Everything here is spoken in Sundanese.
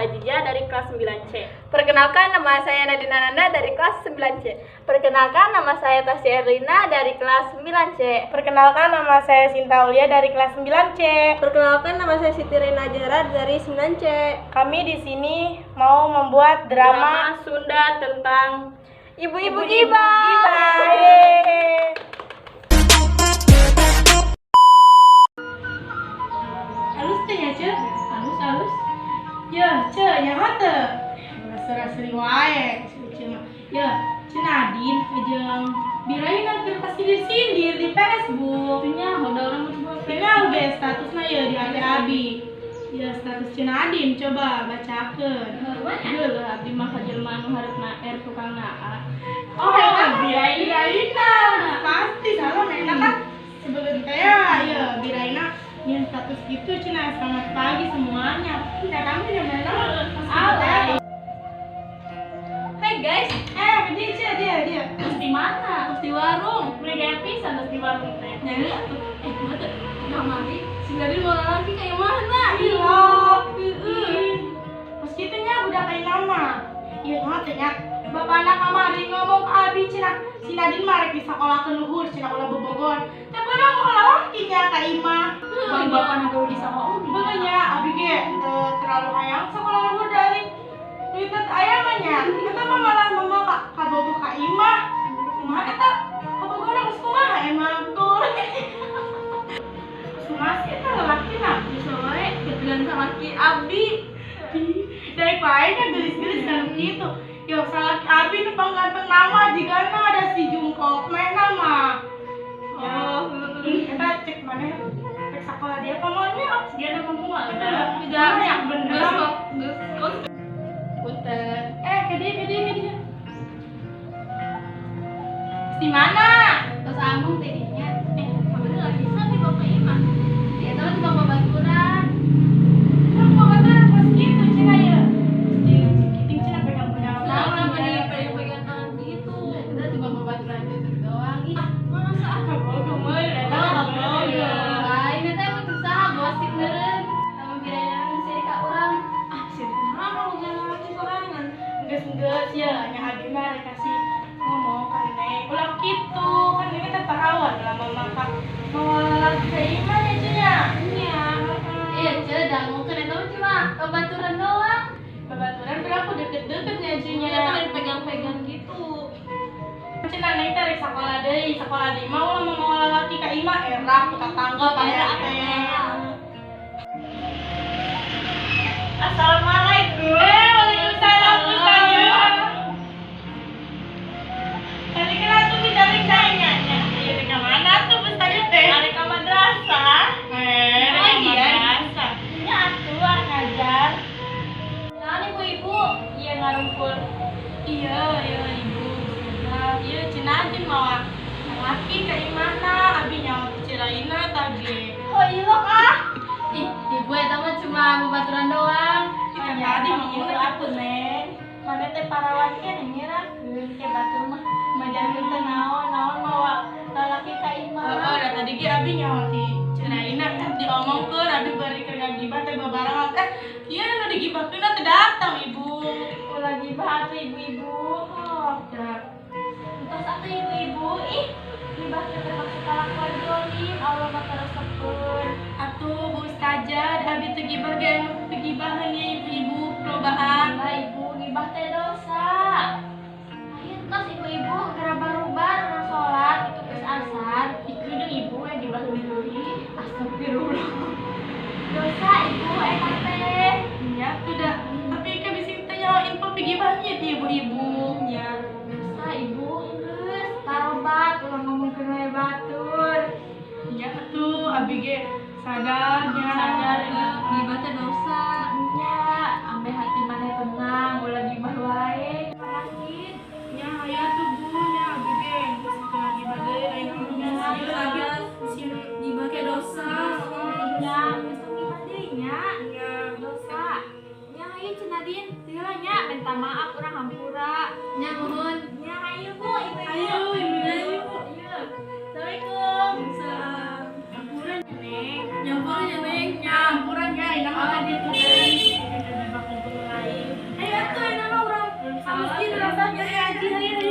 Ajija dari kelas 9C. Perkenalkan, nama saya Nadine Ananda dari kelas 9C. Perkenalkan, nama saya Tasya Erlina dari kelas 9C. Perkenalkan, nama saya Sinta Aulia dari kelas 9C. Perkenalkan, nama saya Siti Rena Jara dari 9C. Kami di sini mau membuat drama Sunda tentang Ibu-ibu gibah. Gibah. Halus teh ya, Ce? Halus halus. Ya, Ce, nyaho teu? Seri-seri wae, si Ce mah. Ya, Ce Nadine jeung Biraina keur kasindir-sindir di Facebook. Nya udah orang mau Tinggal ge statusna ya di HP abi. Ya, status Ce Nadine coba bacakeun. Heula abdi mah ka jelema anu hareupna R tukangna A. Oh, Biraina. Biraina. Pasti salah mereka kan sebelum teh ya Biraina yang status gitu cenah selamat pagi semuanya. Ya kami udah mana Ah, Hai guys, dia dia dia dia. Terus di mana? Terus di warung. Mereka pisan terus di warung teh. Nyari atuh. Gua teh kamari si Nadine mau lagi kayak mana? Hilap. Terus gitu nya udah kayak nama. Iya nggak teh nya. Bapak anak kamari ngomong ke abi cenah si Nadine mah rek di sekolah ke luhur cenah ulah bobogohan. Teh beunang mau lalaki nya ka imah. Bang bapak nak di sama om. Benernya, abi ge teu terlalu hayang sekolah luhur dari duit teh aya mah nya. Eta mah malah mama ka kabogoh ka imah. Kumaha eta? Kabogohna geus kumaha emang tuh. Kumaha sih eta lalakina? Bisa wae ketelan salaki abdi. Dari wae nya geulis-geulis kan gitu. Yo salaki abi nu pangganteng nama jigana ada si Jungkook meh mah. Oh, Eta cek maneh cek sakola dia pamonnya. Dia nama mual dah. Tidak, Banyak bener. geus kok, geus kok. Punten. Ke dia, ke dia, ke dia. Di mana? Terus amung tidinya. Kamu lagi bisa di bapak imah. Dia tahu di bapak baturan. Kan pokoknya pas gitu cina ya. Di cikiting cina pegang-pegang. Lah, kenapa dia pegang-pegang tangan gitu? Kita di bapak baturan itu doang. Ih, masa ah Kabogoh mah, eta kabogoh. Lain eta emang susah gosip meureun. Sama Biraina nu sirik ka urang. Ah, sih kenapa mau laki sorangan? Geus-geus ya, nya abi mah rek kasih ngomong ka Neng. Ulah kitu, kan ini teh parawan lah mama ka mau lalaki ka imah ya cenah. Nya. Iya, ce dangukeun eta mah cuma babaturan doang. Babaturan berapa deket-deket nya Iya, cenah. kan pegang-pegang gitu. Cenah Neng teh rek sakola deui, sakola deui mah ulah mau lalaki ka imah era ku tatangga ka RT. Assalamualaikum. Waalaikumsalam Ustazah. Tadi kan atuh dicari nya. Iya di mana tuh Ustazah teh? Ari ka madrasah. Lagi ya. Madrasah. Nya atuh ah, ngajar. Nah, ibu-ibu, Iya ngarumpul. Iya, iya ibu. Ustazah. Iya cenah Nadine mawa lalaki ka imahna, abi nyawa ciraina tadi. Oh ilok ah. Ih, ibu eta mah cuma babaturan doang. Kita tadi gitu ngomongna atuh Neng. Mana teh parawan keneh nyerakeun ke batur mah majarkeun teh naon-naon mawa lalaki ka imah. Heeh, da tadi ge abi nyawa ti ciraina kan diomongkeun abi bari keur ngagibah teh babarengan teh. Ieu nu digibahkeun teh datang ibu. Ulah gibah atuh ibu-ibu. Oh, ya. Entos atuh ibu-ibu, ih gibah teh termasuk kalakuan dolim, Allah mah karesepeun. Atuh Bu Ustazah, da abi teu gibah ge anu teu gibaheun ya ibu-ibu perlobaan. Lah ibu gibah teh dosa. Ayo entos ibu-ibu geura barubar urang salat itu geus asar. Ikeun deung ibu we gibah leuwih-leuwih. Astagfirullah. Dosa ibu eta teh. Nya tuh dah. Tapi ke bisi teh nyawa info pigibahnya ti ibu-ibu. Nya dosa ibu geus tarobat ulah ngomongkeun wae batur. Nya tuh abi ge sadar nya. Sadar ya. Gibah teh dosa. Nya ambe hati maneh tenang ulah gibah wae. Sakit. Nya aya tuh Bu nya abi ge geus teu ngagibah deui ayeuna mah geus ieu abi Sieun gibah teh dosa. Nya geus tong gibah deui nya. Nya. Dosa. Nya hayu Ceu Nadine, heula nya minta maaf urang hampura. Nya nuhun. Nya hayu Bu, ibu-ibu. Ayo ibu ayo. Iya. Assalamualaikum. Salam. Hampura nya Neng. Nyampur nya Neng. Nya hampura nya ayeuna mah tadi teu deui. Masjid urang teh ngaji hayu.